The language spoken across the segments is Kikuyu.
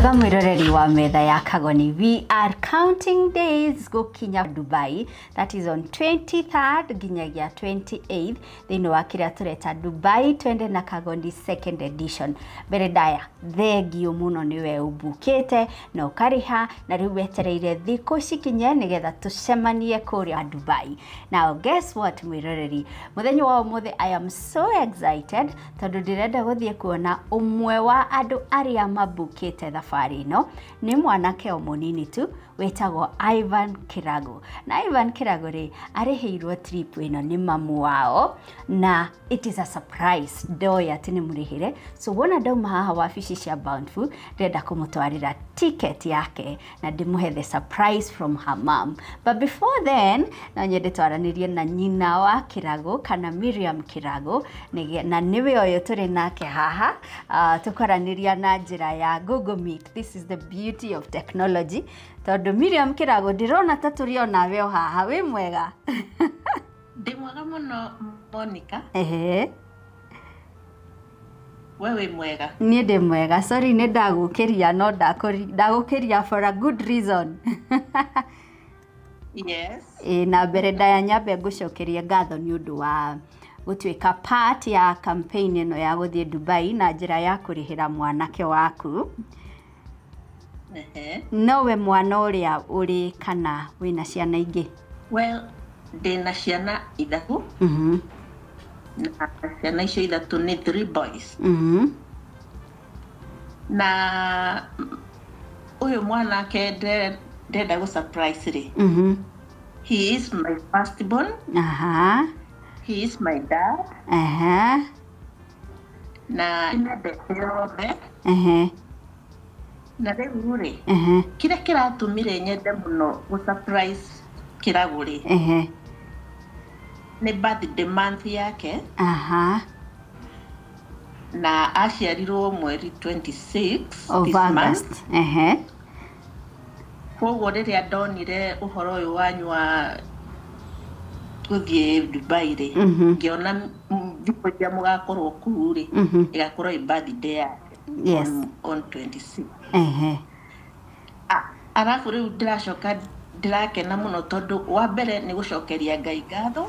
Wega mwĩroreri wa metha ya Kagoni. We are counting days gũkinya Dubai, that is on 23rd nginyagia 28th, thĩinĩ wa kĩrĩa tũreta Dubai Twende na Kagoni second edition. Mbere ndaya, thengio mũno nĩwe ũmbukĩte na ũkarĩha, na rĩu wetereire thikũ cikinye nĩgetha tũcemanie kũrĩa Dubai. Now guess what, mwĩroreri, mũthenya wa ũmũthĩ I am so excited tondũ ndĩrenda gũthiĩ kuona ũmwe wa andũ arĩa mambukĩte thabarĩ ĩno. Nĩ mwanake o mũnini tu wĩtagwo Ivan Kirago. Na Ivan Kirago rĩ, arĩhĩirwo trip ĩno nĩ mamu wao, na it is a surprise, ndoĩ atĩ nĩ mũrĩhĩre. So wona ndauma haha wabici cia Bountiful, ndĩrenda kũmũtwarĩra ticket yake na ndĩmũhe the surprise from her mom. But before then, no nyende twaranĩrie na nyina wa Kirago, kana Miriam Kirago, na nĩwe ũyũ tũrĩ nake haha. Tũkaranĩria na njĩra ya Google Meet. This is the beauty of technology, tondũ Miriam Kirago, ndĩrona ta tũrĩ o nawe o haha. Wĩ mwega? Ndĩ mwega mũno, Monica. Ehe. We wĩ mwega? Niĩ ndĩ mwega. Sorry, nĩ ndagũkĩria, no ndagũkĩria for a good reason. Yes. Ĩ, na mbere ndaya, nyambe ngũcokerie ngatho nĩ ũndũ wa gũtuĩka part ya campaign ĩno ya gũthiĩ Dubai na njĩra ya kũrĩhĩra mwanake waku. Nowe mwana ũrĩa ũrĩ, kana wĩna ciana ingĩ? Well, ndĩna ciana ithatũ, na ciana icio ithatũ nĩ three boys. Na ũyũ mwanake ndĩrenda gũ surprise rĩ, he is my first born. He is my dad. Na ndĩmendete othe. Na rĩu rĩ, kĩrĩa kĩratũmire nyende mũno gũ surprise Kĩrago rĩ, nĩ birthday month yake. Na aciarirwo mweri 26 of this month. August. Ehe. Koguo rĩrĩa ndonire ũhoro ũyũ wanyu wa gũthiĩ Dubai rĩ, ngĩona thikũ iria mũgakorwo kũu rĩ, ĩgakorwo ĩ birthday yake on 26. Arabu rĩu ndĩracoka ndĩrakena mũno tondũ wa mbere nĩ gũcokeria Ngai ngatho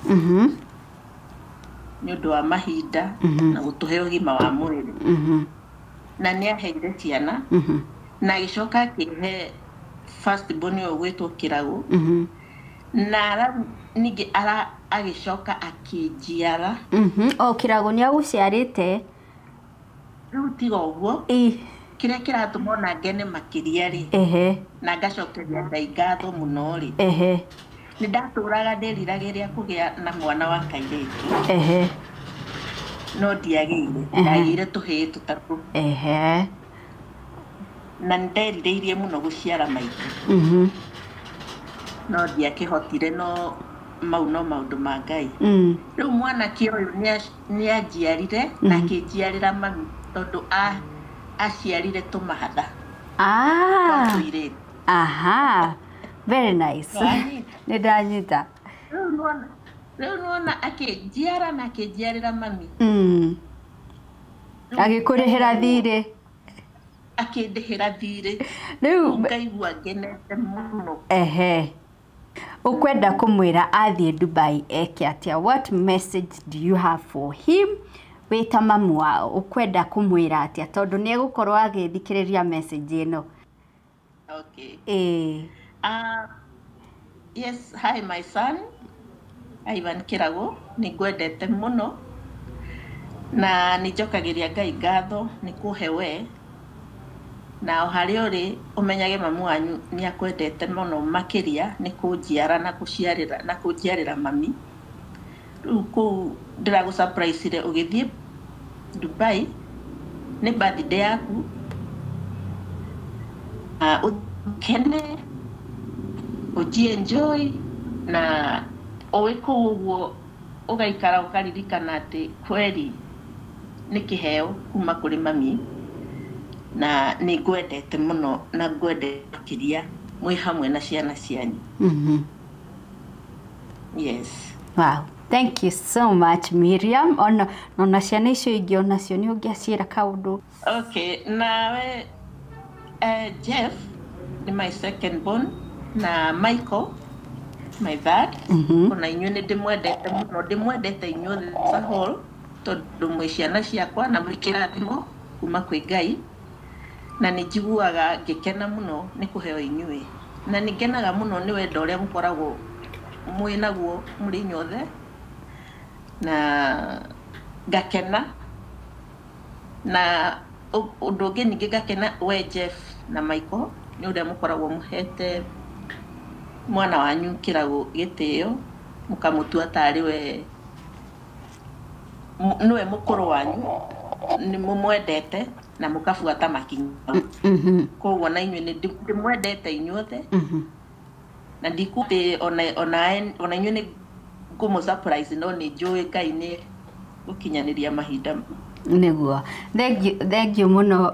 nĩ ũndũ wa mahinda na gũtũhe ũgima wa mwĩrĩ, na nĩ aheire ciana, na agĩcoka akĩhe first born ũyũ gwĩtwo Kĩrago, na arabu ningĩ agĩcoka akĩnjiara. O Kĩrago nĩ agũciarĩte? Rĩu tiga ũguo, kĩrĩa kĩratũma ona ngene makĩria rĩ, na ngacokeria Ngai ngatho mũno rĩ, nĩ ndatũraga ndĩriragĩria kũgĩa na mwana wa kairĩtu, no ndiagĩire. Ndagĩire tũhĩĩ tũtatũ. Na nĩ nderirĩirie mũno gũciara maitũ, no ndiakĩhotire, no mau no maũndũ ma Ngai. Rĩu mwanake ũyũ nĩ anjiarire na akĩnjiarĩra mami, tondũ aciarire tũmahatha twa tũirĩtu. Aha, very nice. Nĩwanyita? Nĩ ndanyita. Rĩu nĩwona akĩnjiara na akĩnjiarĩra mami. Rĩu Agĩkũrĩhĩra thirĩ. Akĩndĩhĩra thirĩ. Rĩu ngaigua ngenete mũno. Ehe, ũkwenda kũmwĩra athiĩ Dubai eke atĩa? What message do you have for him? Wĩ ta mamu wao, ũkwenda kũmwĩra atĩa, tondũ nĩ egũkorwo agĩthikĩrĩria message ĩno? Okay. Ĩĩ. Yes, hi my son Ivan Kirago, nĩ ngwendete mũno na nĩ njokagĩria Ngai ngatho nĩ kũhe we, na o harĩa ũrĩ ũmenyage mamu wanyu nĩ akwendete mũno makĩria nĩ kũnjiara na kũciarĩra na kũnjiarĩra mami. Rĩu kũu ndĩragũ surprise ũgĩthiĩ Dubai nĩ birthday yaku, na ũkene, ũji enjoy, na ũĩ kũu ũguo ũgaikara ũkaririkana atĩ kweri nĩ kĩheo kuma kũrĩ mami, na nĩ ngwendete mũno na ngwendete makĩria mwĩ hamwe na ciana cianyu. Yes. Wow. Thank you so much, Miriam. Ona ciana icio ingĩ onacio nĩ ũngĩaciĩra kaũndũ. Okay, nawe Jeff nĩ my second born na Michael my third. Ona inyuĩ nĩ ndĩmwendete mũno, ndĩmwendete inyuothe as a whole tondũ mwĩ ciana ciakwa na mwĩ kĩrathimo kuma kwĩ Ngai, na nĩ njiguaga ngĩkena mũno nĩ kũheo inyuĩ, na nĩ ngenaga mũno nĩ wendo ũrĩa mũkoragwo mwĩ naguo mũrĩ inyuothe, na ngakena na ũndũ ũngĩ ningĩ ngakena we Jeff na Michael nĩ ũrĩa mũkoragwo mũhete mwana wanyu Kĩrago gĩtĩo, mũkamũtua tarĩ we nĩwe mũkũrũ wanyu, nĩ mũmwendete na mũkabuata makinya. Koguo na inyuĩ nĩ ndĩmwendete inyuothe, na ndikuĩ ona inyuĩ nĩ ngũmũ surprise, no nĩ njũĩ Ngai nĩ gũkinyanĩria mahinda. Nĩguo. Thank you mũno.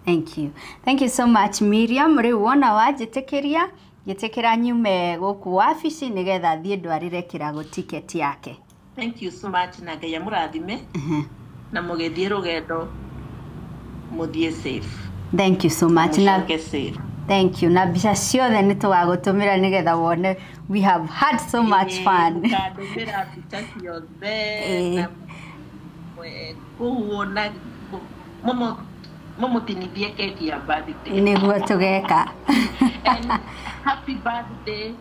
Thank you. Thank you so much Miriam. Rĩu wona wanjĩtĩkĩria ngĩtĩkĩra nyume gũkũ wabici nĩgetha thiĩ ndwarĩre Kĩrago ticket yake. Thank you so much na Ngai amũrathime na mũgĩthiĩ rũgendo mũthiĩ safe. Thank you so much. Na safe. Thank you. Na mbica ciothe nĩ tũgagũtũmĩra nĩgetha wone we have had so much fun. Mũkandũmĩra mbica ciothe na kũu na mũmũtinithie keki ya birthday. Nĩguo tũgeka. And happy birthday,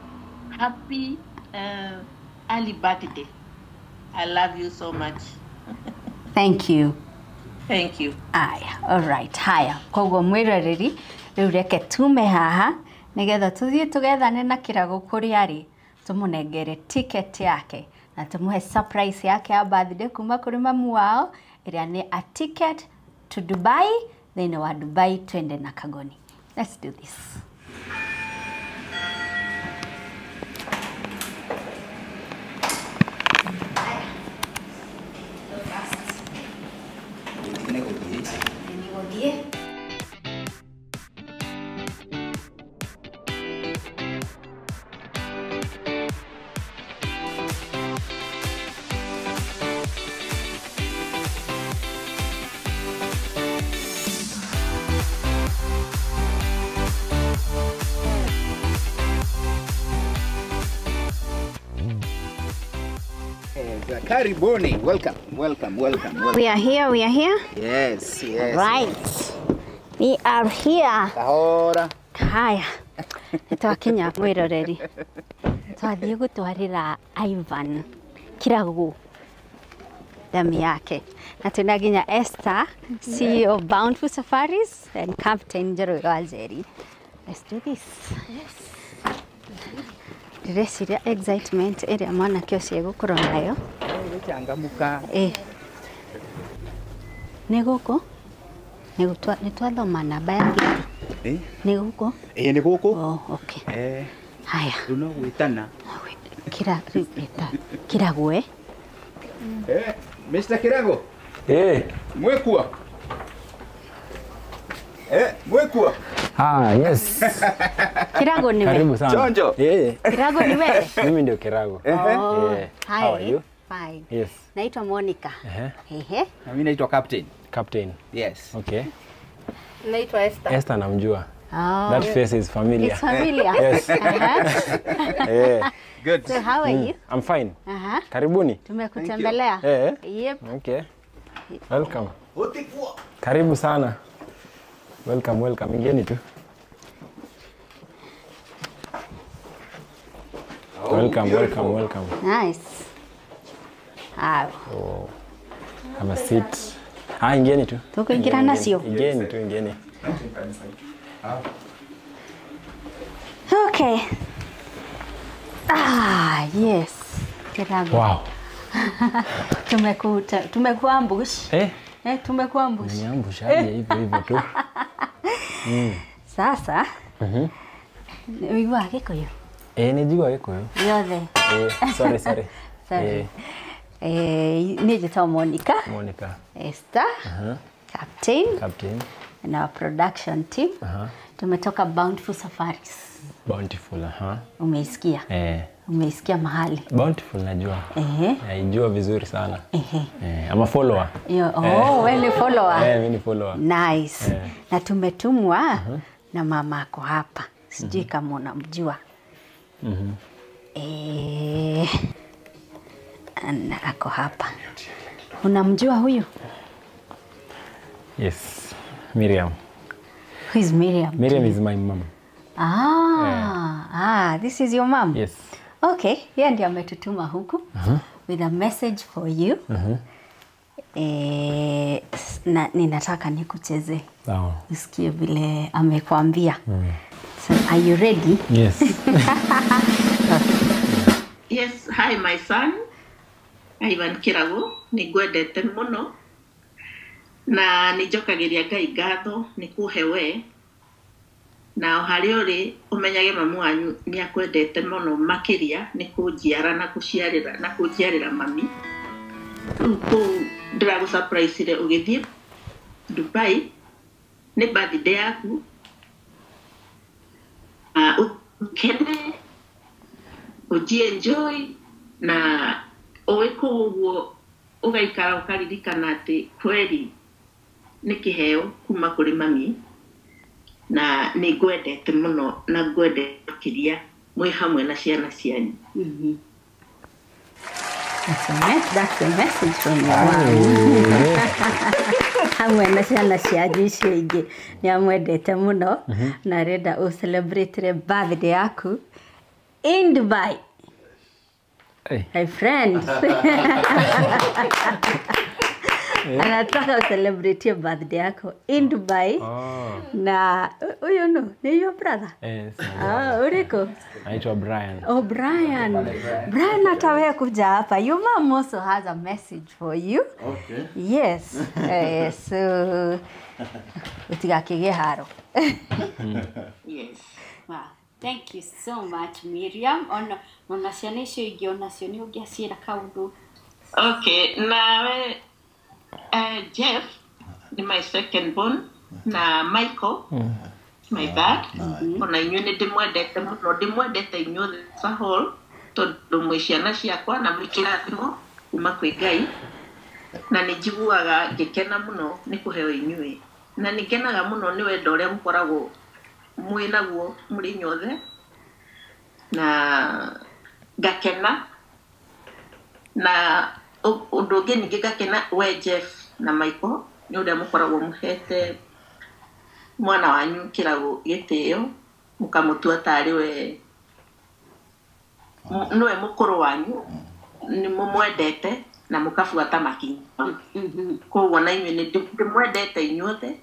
happy early birthday. I love you so much. Thank you. Thank you. Aya, all right. Haya, koguo mwĩroreri rĩu reke tume haha nĩgetha tũthiĩ tũgethane na Kĩrago kũrĩa arĩ, tũmũnengere ticket yake na tũmũhe surprise yake ya birthday kuma kũrĩ mamu wao, ĩrĩa nĩ a ticket to Dubai, thĩinĩ wa Dubai twende na Kagoni. Let's do this. Karibuni, welcome, welcome, welcome, welcome. We are here, we are here. Yes, yes. Right. We are here. Kahora. Haya. Twakinya mwĩroreri. Twathiĩ gũtwarĩra Ivan Kĩrago damu yake. Na tuna nginya Esther, CEO of Bountiful Safaris and Captain Njoroge wa Njeri. Let's do this. Yes. Ndĩreciria excitement ĩrĩa mwanake ũcio egũkorwo nayo. Gũcangamũka. Nĩ gũkũ? Nĩ twathoma namba ya gĩti. Nĩ gũkũ? Ĩĩ nĩ gũkũ. Oh, okay. Haya. Rĩu no gwĩtana. Kĩrago. Mr. Kĩrago. Mwĩkuo? Mwĩkuo? Ah, yes. Kirago ni wewe. Karibu sana. Chonjo. Kirago ni wewe. Mimi ndio Kirago. Oh. Hi. How are you? Fine. Yes. Naitwa Monica. Ehe. Na mimi naitwa Captain. Captain. Yes. Okay. Naitwa Esther. Esther namjua. Oh. That face is familiar. It's familiar. Yes. Yeah. Good. So how are you? I'm fine. Karibuni. Tumekutembelea. Yep. Okay. Welcome. Karibu sana. Welcome, welcome. Ingieni tu. Oh, welcome, beautiful. Welcome, welcome. Nice. Oh. Have a seat. Ah, ingieni tu. Tukuingira nacio. Ingieni tu, ingieni. Okay. Ah, yes. Kirago. Wow. Tumekuambush. Eh? Tumekuambush. Niambush aje hivyo hivyo tu. Sasa. Uigua Gikuyu? Nijua Gikuyu. Yothe. Sorry, sorry. Sorry. Niĩ njĩtagwo Monica. Monica. Esther. Captain. Captain. And our production team. Tumetoka Bountiful Safaris. Bountiful, Umeisikia? Umeisikia mahali? Bountiful najua. Naijua vizuri sana. I'm a follower. Oh, wewe ni follower. Mimi ni follower. Nice. Na tumetumwa na mamako hapa. Sijui kama unamjua. Ako hapa. Unamjua huyu? Yes, Miriam. Who is Miriam? Miriam is my mom. This is your mom? Yes. Okay, yeye ndiye ametutuma huku with a message for you. Na ninataka nikucheze. Sawa. Usikie vile amekwambia. So, are you ready? Yes. Yes, hi my son. Ivan Kirago, nĩngwendete mũno na nĩnjokagĩria Ngai ngatho nĩ kũhe we na o harĩa ũrĩ ũmenyage mamu wanyu nĩ akwendete mũno makĩria nĩ kũnjiara na kũciarĩra na kũnjiarĩra mami. Rĩu kũu ndĩragũ-surprise-ire ũgĩthiĩ Dubai nĩ birthday yaku, ũkene, ũji-enjoy na ũĩ kũu ũguo ũgaikara ũkaririkana atĩ kweri nĩ kĩheo kuma kũrĩ mami na nĩ ngwendete mũno na ngwendete makĩria mwĩ hamwe na ciana cianyu. That's a message from your mom. Hamwe na ciana cianyu icio ingĩ nĩ amwendete mũno na arenda ũ celebrate birthday yaku in Dubai. Hey. My friend. Anataka celebrate your birthday yako in Dubai. Na huyu no, ni your brother? Yes. Uriko? Anaitwa Brian. Oh, Brian. Brian atawe kuja hapa. Your mom also has a message for you. Okay. Yes. So utigakige haro. Yes. Wow. Thank you so much, Miriam. Ona ciana icio ingĩ onacio nĩ ũngĩaciĩra kaũndũ. Okay, nawe Jeff ni my second born na Michael my dad. Ona inyuĩ nĩ ndĩmwendete mũno, ndĩmwendete inyuothe as a whole tondũ mwĩ ciana ciakwa na mwĩ kĩrathimo kuma kwĩ Ngai na nĩ njiguaga ngĩkena mũno nĩ kũheo inyuĩ na nĩ ngenaga mũno nĩ wendo ũrĩa mũkoragwo mwĩ naguo mũrĩ inyuothe na ngakena na ũndũ ũngĩ ningĩ ngakena we Jeff na Michael nĩ ũrĩa mũkoragwo mũhete mwana wanyu kĩrago gĩtĩo mũkamũtua tarĩ we nĩwe mũkũrũ wanyu nĩ mũmwendete na mũkabuata makinya. Koguo na inyuĩ nĩ ndĩmwendete inyuothe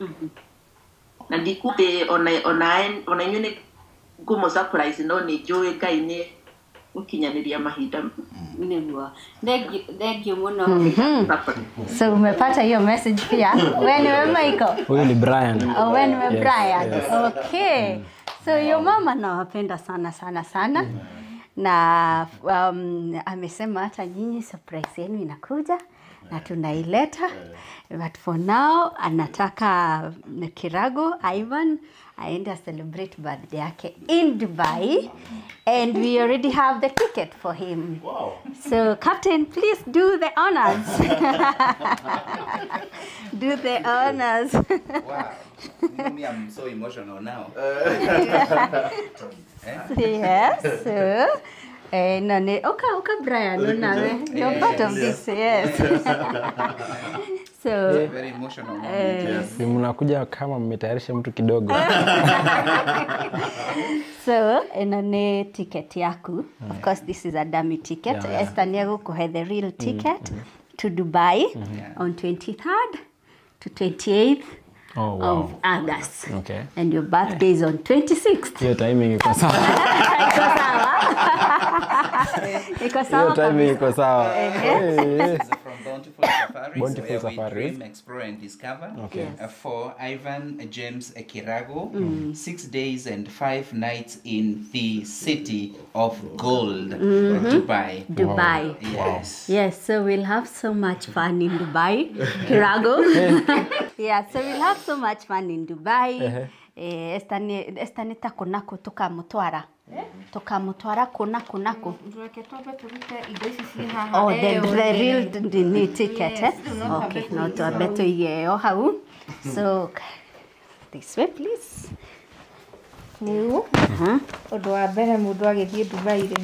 na ndikũthĩ ona inyuĩ nĩ ngũmũ surprise no nĩ njũĩ Ngai nĩ gũkinyanĩria mahinda. Nĩguo. Thank you mũno. So umepata hiyo message pia. Wewe ni Michael? Huyu ni Brian. Oh, wewe ni Brian. Yes. Okay. So your mama nawapenda sana sana sana. Na amesema hata nyinyi surprise yenu inakuja na tunaileta. But for now anataka Kirago Ivan aende celebrate birthday yake in Dubai and we already have the ticket for him. Wow. So captain, please do the honors. Do the honors. Wow. You know me, I'm so emotional now. Yes. So, okay, Brian, no, you're part of this, yes. So very emotional. Yes. Mnakuja kama mmetayarisha mtu kidogo. So, eno ni ticket yaku. Of course, this is a dummy ticket. Yeah. Esther nĩegũkũhe the real ticket to Dubai on 23rd to 28th. Oh, wow. Of August. Okay. And your birthday is on 26th. Hiyo timing iko sawa. Iko sawa. Iko sawa. Hiyo timing iko sawa. This is from Bountiful Safaris. Bountiful Safaris. We dream, explore and discover. Okay. Yes. For Ivan James Kirago, 6 days and 5 nights in the city of gold, Dubai. Dubai. Wow. Yes. Yes, so we'll have so much fun in Dubai. Kirago. Yeah, so we'll have so much fun in Dubai. Esta nita kunako tukamutwara. Tukamutwara kuna kunako. Reke twambe tũrute indo ici ciĩ haha. Oh, the real nini ticket, eh? Okay, no twambe tũige ĩyo hau. So this way please. Rĩu ũndũ wa mbere mũndũ agĩthiĩ Dubai rĩ,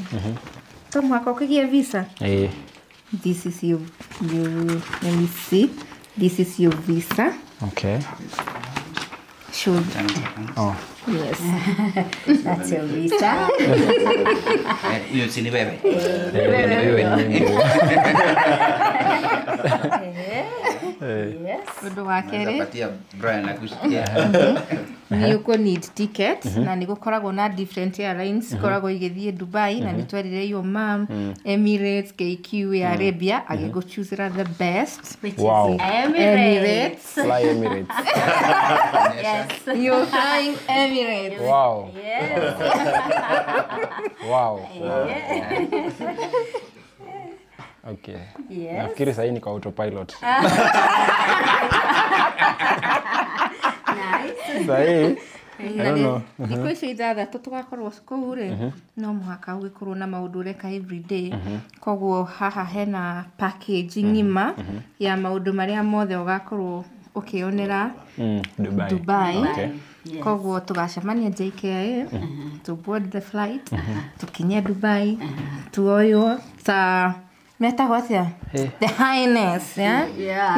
to mũhaka ũkĩgĩe visa. Eh. This is your, let me see. This is your visa. Okay. Should. Oh. Yes. That's your visa. Huyo si ni wewe. Wewe ni Yes. Ũndũ wa kerĩ Patia Brian akushikia. nĩ ũkũ need ticket na nĩ gũkoragwo na different airlines ikoragwo igĩthiĩ Dubai na nĩ twerire your mom Emirates, KQ ya Arabia agĩgũchoosera the best. Which Wow. is Emirates. Fly Emirates. Yes. You're flying Emirates. Wow. Yes. Wow. Wow. Okay. Yes. Nafikiri sahii niko autopilot. Nice. Sahii I don't know. Thikũ icio ithathatũ tũgakorwo kũu rĩ, no mũhaka ũgĩkorwo na maũndũ ũreka everyday. Koguo haha hena package ng'ima ya maũndũ marĩa mothe ũgakorwo ũkĩonera Dubai. Dubai. Okay. Yes. Koguo tũgacemania JKIA, to board the flight, tũkinye Dubai, tuoywo ta metagwo atĩa? The Highness, yeah? Yeah.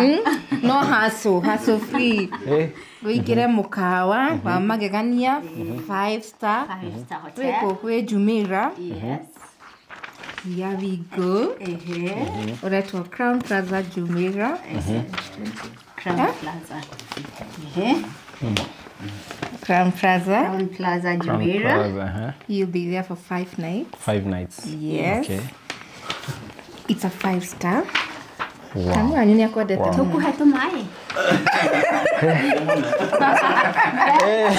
No hassle, hassle free. Eh. Wĩingĩre mũkawa wa magegania 5 star 5-star hotel. wĩkũ kwĩ Jumeirah. Yes. Here we go. Ehe. Ũretwo Crown Plaza Jumeirah. Crown Plaza. Ehe. Crown Plaza. Crown Plaza Crown Jumeirah. Plaza, huh? You'll be there for 5 nights. 5 nights. Yes. Okay. It's a 5 star. Wow. Tamu wanyu nĩ akwendete Wow. mũno. Tũkũhe tũmaĩ.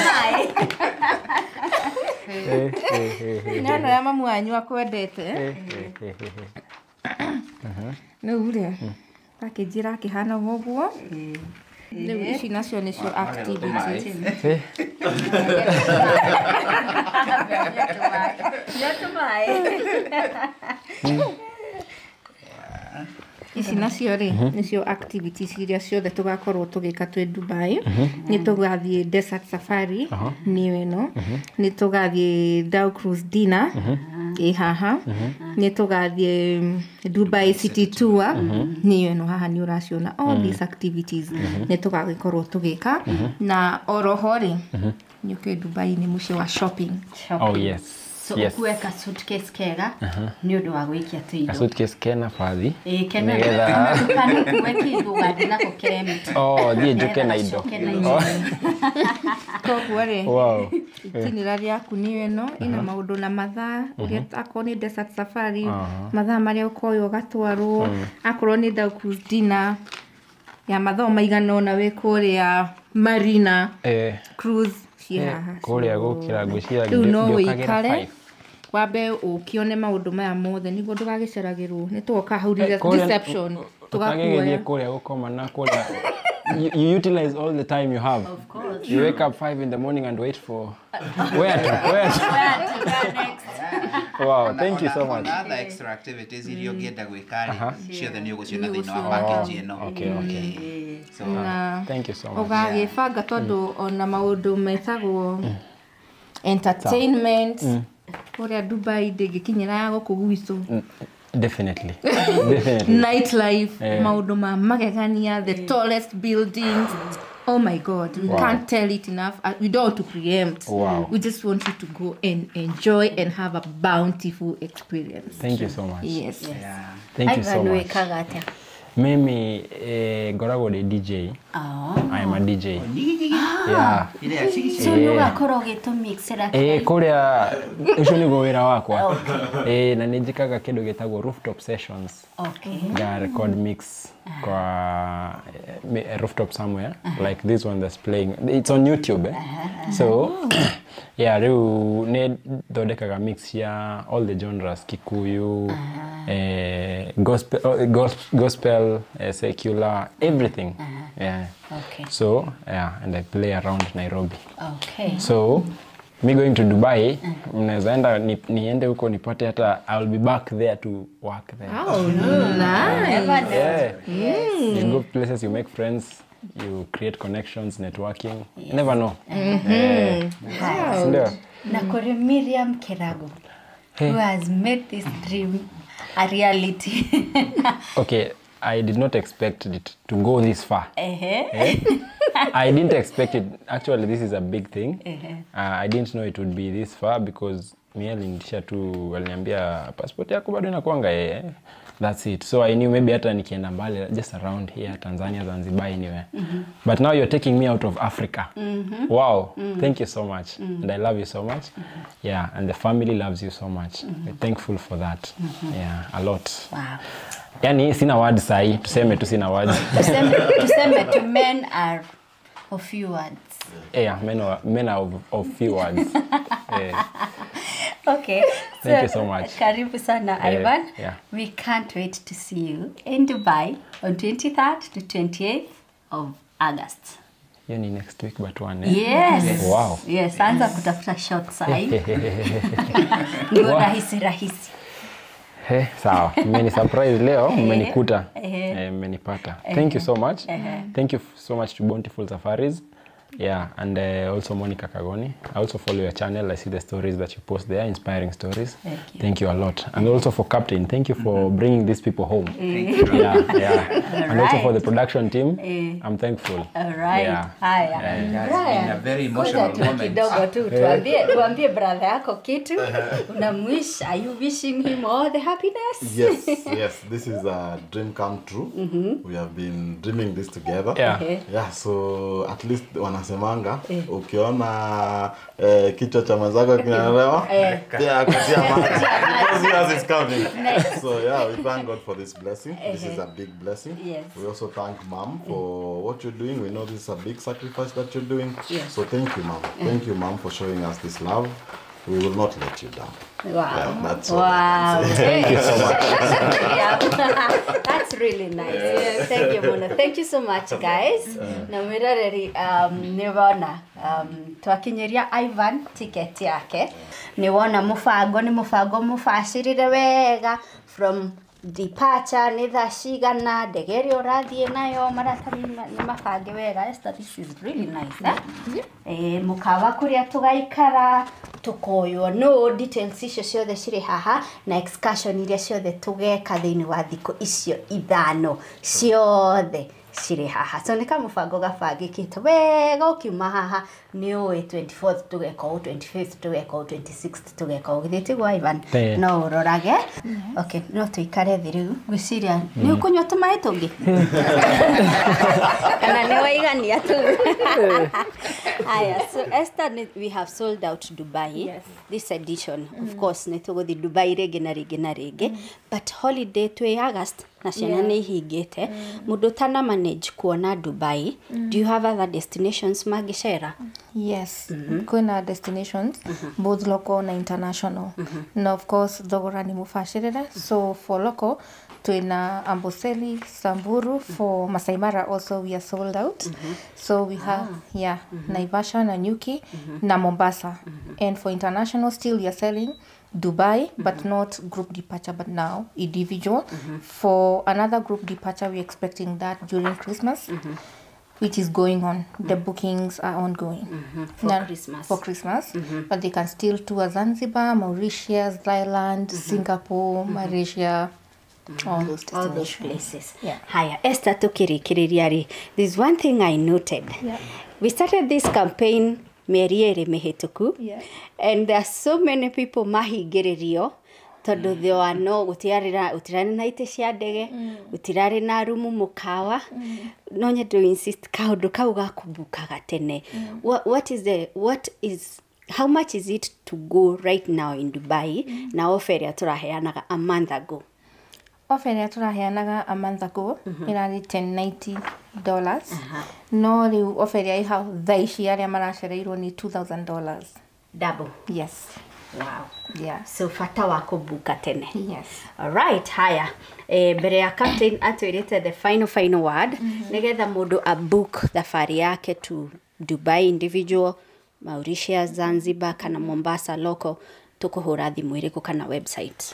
Maĩ. Eh, eh, eh, eh. Nĩ ũrĩa mamu wanyu akwendete. Eh, eh, eh, eh. Rĩu rĩ, package ĩrakĩhana ũguo. Rĩu ici nacio nĩcio activities. Eh. Nyua tũmaĩ. Ici nacio rĩ, nĩcio activities iria ciothe tũgakorwo tũgĩka twĩ Dubai. Nĩ tũgathiĩ desert safari, nĩyo ĩno. Nĩ tũgathiĩ dhow cruise dinner, ĩ haha. Nĩ tũgathiĩ Dubai city tour, nĩyo ĩno haha nĩ ũraciona. All these activities nĩ tũgagĩkorwo tũgĩka. Na oroho rĩ, nĩ ũkĩũĩ Dubai nĩ mũciĩ wa shopping. Oh yes. So Yes. ũkue ka suitcase kega nĩ ũndũ wa gwĩkia A tũindo. suitcase kena bathi. Ĩĩ kena Nĩgetha- ndũkanakue kĩndũ ũgathiĩ nako kemti. Oh, thiĩ njũke na indo. Ũcoke na indo. Koguo rĩ, Wow. itinerary yaku nĩyo ĩno, ĩna maũndũ na mathaa, ũrĩa akorwo nĩ desert safari, mathaa marĩa ũkoywo ũgatwarwo, akorwo nĩ dhow cruise dinner ya mathaa maigana ũna wĩ kũrĩa Marina Eh. cruise ciĩ haha. Kũrĩa gũkĩra ngwĩciria Rĩu no ngĩũkagĩra wĩikare 5. wambe ũkĩone maũndũ maya mothe nĩguo ndũgagĩceragĩrwo nĩ tũgoka hau reception tũgakuoya tũgakuoya. Kũrĩa gũkoma na kũrĩa you utilize all the time you have. Of course. You wake up 5 in the morning and wait for where to where to. Where to go next? Wow, thank you so much. Ona other extra activities iria ũngĩenda gwĩka rĩ, ciothe nĩ ũgũciona thĩinĩ wa package ĩno. Okay, okay. So Na Thank you so much. ũgagĩbanga tondũ ona maũndũ metagwo entertainment kũrĩa Dubai ndĩngĩkinyĩra ya gũkũ gwitũ. Definitely. Definitely. Nightlife, Eh. maũndũ ma magegania, the tallest buildings. Oh my God, we Wow. can't tell it enough. We don't want to preempt. Wow. We just want you to go and enjoy and have a bountiful experience. Thank you so much. Yes. yeah. Thank you so Ivan much. wĩkaga atĩa? Mimi ngoragwo ndĩ DJ. Oh. I am a DJ. Yeah. Ile ya chiki So nĩ ũgakorwo ũgĩtũmixĩra Eh, kũrĩa ũcio nĩguo wĩra wakwa. Eh, na nĩ njĩkaga kĩndũ gĩtagwo rooftop sessions. Okay. Nga record mix kwa rooftop somewhere like this one that's playing. It's on YouTube. Eh? So yeah, rĩu nĩ thondekaga mix ya all the genres, Kikuyu, gospel, gospel, secular, everything. Yeah. Okay. So yeah, and I play around Nairobi. Okay. So Me going to Dubai, mnaweza enda niende huko nipate hata I'll be back there to work there. Oh, nice. Never know. Yeah. You go places, you make friends, you create connections, networking. You never know. Haya. Sindio? Na kore Miriam Kirago, who has made this dream a reality. Okay, I did not expect it to go this far. Ehe. I didn't expect it. Actually, this is a big thing. Ehe. I didn't know it would be this far because mi alinitisha tu, aliniambia passport yako bado inakuanga eh. That's it. So I knew maybe hata nikienda mbali just around here Tanzania, Zanzibar, anywhere. But now you're taking me out of Africa. Wow. Thank you so much. And I love you so much. Yeah, and the family loves you so much. We're thankful for that. Yeah, a lot. Wow. Yani sina words sahi, tuseme tu sina words. Tuseme tu men are of few words. Yeah, men are of few words. Yeah. Okay. Thank you so much. Karibu sana, Ivan. Yeah. We can't wait to see you in Dubai on 23rd to 28th of August. Hiyo ni next week but one. Eh? Yes. Wow. Yes, anza kutafuta short sahi. Ndio rahisi rahisi. Hey, sawa. Mmeni surprise leo, mmenikuta. Mmenipata. Thank you so much. Thank you so much to Bountiful Safaris. Yeah, and also Monica Kagoni. I also follow your channel. I see the stories that you post there, inspiring stories. Thank you. Thank you a lot. And also for Captain, thank you for bringing these people home. Thank you. Yeah, yeah. And also for the production team, Eh. I'm thankful. All right. Yeah. Haya. It has been a very emotional Ngoja tu moment. kidogo tu tuambie brother yako kitu. Unamwish, are you wishing him all the happiness? Yes, yes. This is a dream come true. We have been dreaming this together. Yeah. Okay. Yeah, so at least wanasemanga ukiona kichwa cha mwenzako kinalewa, pia kutia maji because yours is coming. So yeah, we thank God for this blessing. This is a big blessing. Yes. We also thank Mom for what you're doing. We know this is a big sacrifice that you're doing. Yes. So thank you, Mom. Thank you, Mom, for showing us this love. We will not let you down. Wow. Yeah, that's all I Wow. can say. Thank you so much. Yeah. That's really nice. Yeah, thank you, Mona. Thank you so much, guys. Na mwiroreri nĩ wona twakinyeria Ivan ticket yake. Nĩ wona mũbango nĩ mũbango mũbacĩrĩre wega from departure nĩ thaa cigana ndege ĩrĩa ũrathiĩ nayo maratathi nĩ mabange wega. Esther, this is really nice, eh? Mũkawa kũrĩa tũgaikara tukoywo no details icio ciothe cirĩ haha na excursion iria ciothe tũgeka thĩinĩ wa thikũ icio ithano ciothe cirĩ haha. So nĩ kamũbango gabangĩkĩte wega ũkiuma haha nĩ ũĩ 24th tũgeka ũũ, 25th tũgeka ũũ, 26th tũgeka ũũ. Githĩ tiguo, Ivan? Ĩĩ. No ũrorage. Okay, no tũikare thĩ rĩu ngwĩciria nĩ ũkũnyua tũmaĩ tũngĩ kana nĩ waigania tu. Aya, so Esther, we have sold out Dubai. Yes. This edition, of course, nĩ tũgũthiĩ Dubai rĩngĩ na rĩngĩ na rĩngĩ. But holiday twĩ August na ciana nĩ ihingĩte. Mũndũ ũtana manage kuona Dubai, do you have other destinations mangĩcera? Yes, kwĩna destinations both local na international, na of course thogora nĩ mũbacĩrĩre. So for local twĩna Amboseli, Samburu. For Masai Mara also we are sold out, so we have, yeah, Naivasha, Nanyuki na Mombasa. And for international still we are selling Dubai, but not group departure, but now individual. For another group departure, we're expecting that during Christmas, which is going on. The bookings are ongoing. For Christmas. For Christmas. But they can still tour Zanzibar, Mauritius, Thailand, Singapore, Malaysia, all those All those destinations. Places. Yeah. Haya, Esther, tukĩrĩkĩrĩria rĩ, there's one thing I noted. We started this campaign mĩeri ĩrĩ mĩhĩtũku and there are so many people mahingĩrĩrio tondũ there were no gũtiarĩ na gũtirarĩ na itĩ cia ndege, gũtirarĩ na rumu mũkawa. No nyende insist kaũndũ kau ga kũbukaga tene. What is the what is how much is it to go right now in Dubai na offer ĩrĩa tũraheanaga a month ago? Offer ĩrĩa tũraheanaga a month ago ĩrarĩ $1090, no rĩu offer ĩrĩa ĩhau thaa ici arĩa maracereirwo nĩ $2000. Double. Yes. Wow. Yeah. So bata wa kũbuka tene. Yes. Alright, haya. Mbere ya captain atwĩrĩte the final final word, nĩgetha mũndũ a book thabarĩ yake to Dubai, individual, Mauritius, Zanzibar kana Mombasa local, tũkũhũra thimũ ĩrĩkũ kana website?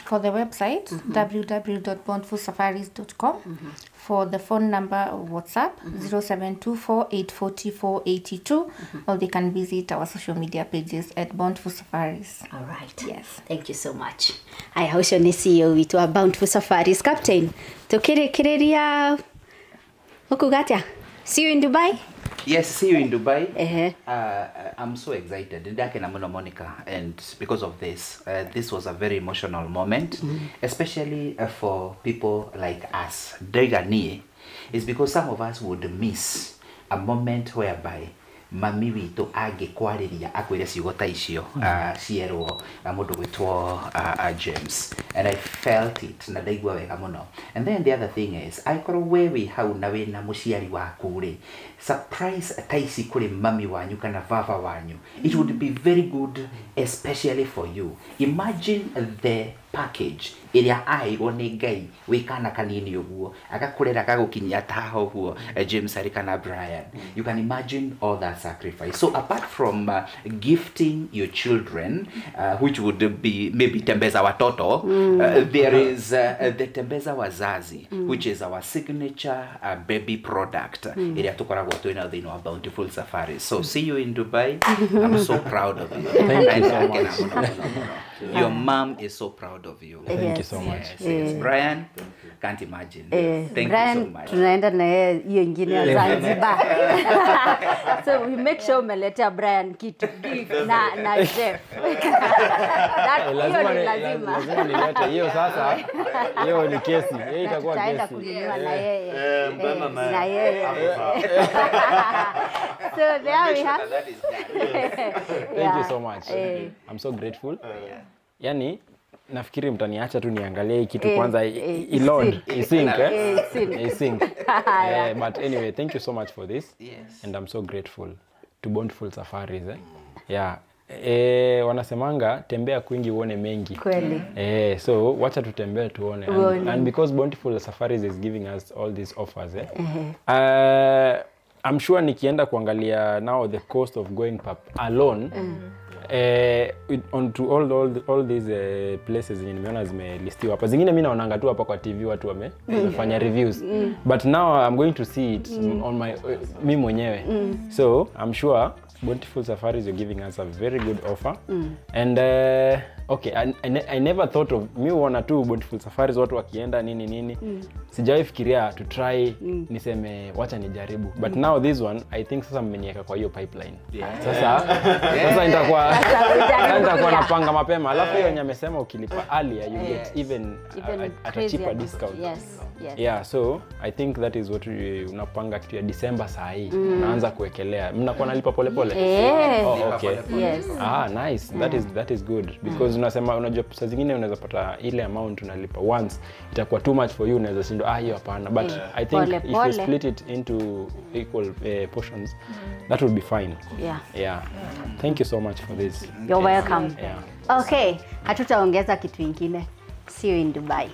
For the website, www.bountifulsafaris.com. For the phone number or WhatsApp, 0724840482, or they can visit our social media pages at Bountiful Safaris. All right. Yes. Thank you so much. Aya, ũcio nĩ CEO witũ wa Bountiful Safaris. Captain, tũkĩrĩkĩrĩria ũkuga atĩa? See you in Dubai? Yes, see you in Dubai. Uh-huh. I'm so excited. Ndakena muno, Monica, and because of this, this was a very emotional moment, especially for people like us. Ndauga niĩ is because some of us would miss a moment whereby mami witũ angĩkwarĩria akwĩre ciugo ta icio cierwo mũndũ gwĩtwo James, and I felt it na ndaigua wega mũno. And then the other thing is, angĩkorwo we wĩ hau na wĩna mũciari waku rĩ, surprise ta ici kũrĩ mami wanyu kana baba wanyu, it would be very good, especially for you. Imagine the package ĩrĩa aheirwo nĩ Ngai wĩ kana kanini ũguo, agakũrera agagũkinyia taha ũguo, James arĩ kana Brian. You can imagine all that sacrifice. So apart from gifting your children, which would be maybe Tembeza Watoto, there is the Tembeza Wazazi, which is our signature baby product ĩrĩa tũkoragwo twĩnayo thĩinĩ wa Bountiful Safaris. So see you in Dubai. I'm so proud of you. Thank you so Ndakena much. mũno, mũno, mũno. Your mom is so proud of you. Thank you so much. Yes. Brian, can't imagine. Thank Brian, you so much. Tunaenda na yeye hiyo ingine ya Zanzibar. So we make sure umeletea Brian kitu gift na Jeff. That hiyo Lazima ni lazima. Lazima nilete hiyo sasa. Hiyo ni kesi. Hiyo itakuwa Tutaenda kesi. kununua na yeye. Eh, mtaenda na Na yeye. yeye. Hapo sawa. So there we have. That is done. Thank you so much. Eh. I'm so grateful. Yani nafikiri mtaniacha tu niangalie hii kitu Eh, kwanza iload, isink, eh? Isink. Isink. But anyway, thank you so much for this. Yes. And I'm so grateful to Bountiful Safaris, eh? Yeah. Wanasemanga tembea kwingi uone mengi. Kweli. So wacha tutembee tuone. Uone. And because Bountiful Safaris is giving us all these offers, eh? I'm sure nikienda kuangalia now the cost of going pap alone, onto all these places zenye nimeona zimelistiwa hapa, zingine mi naonanga tu hapa kwa TV watu wamefanya reviews, but now I'm going to see it on my mi mwenyewe. So I'm sure Bountiful Safaris, you're giving us a very good offer. And okay, I never thought of, mi huona tu Bountiful Safaris watu wakienda nini nini, sijawahi fikiria to try, niseme wacha nijaribu, but now this one I think sasa mmeniweka kwa hiyo pipeline. Sasa nitakuwa napanga mapema. Alafu hiyo yenye amesema ukilipa earlier you get even, Even at a crazier cheaper discount. Yes, yes. Yeah, so I think that is what unapanga kitu ya December saa hii. Unaanza kuwekelea. Mnakuwa nalipa pole pole? Oh, okay. Yes. Ah, nice. That is good because unasema, unajua saa zingine unaweza pata ile amount unalipa once itakuwa too much for you, unaweza shindwa, ah, hiyo hapana, but I think Pole if you pole. split it into equal portions, that will be fine. Yeah. Yeah. Thank you so much for this. You're welcome. Yeah. Okay, hatutaongeza kitu ingine. See you in Dubai.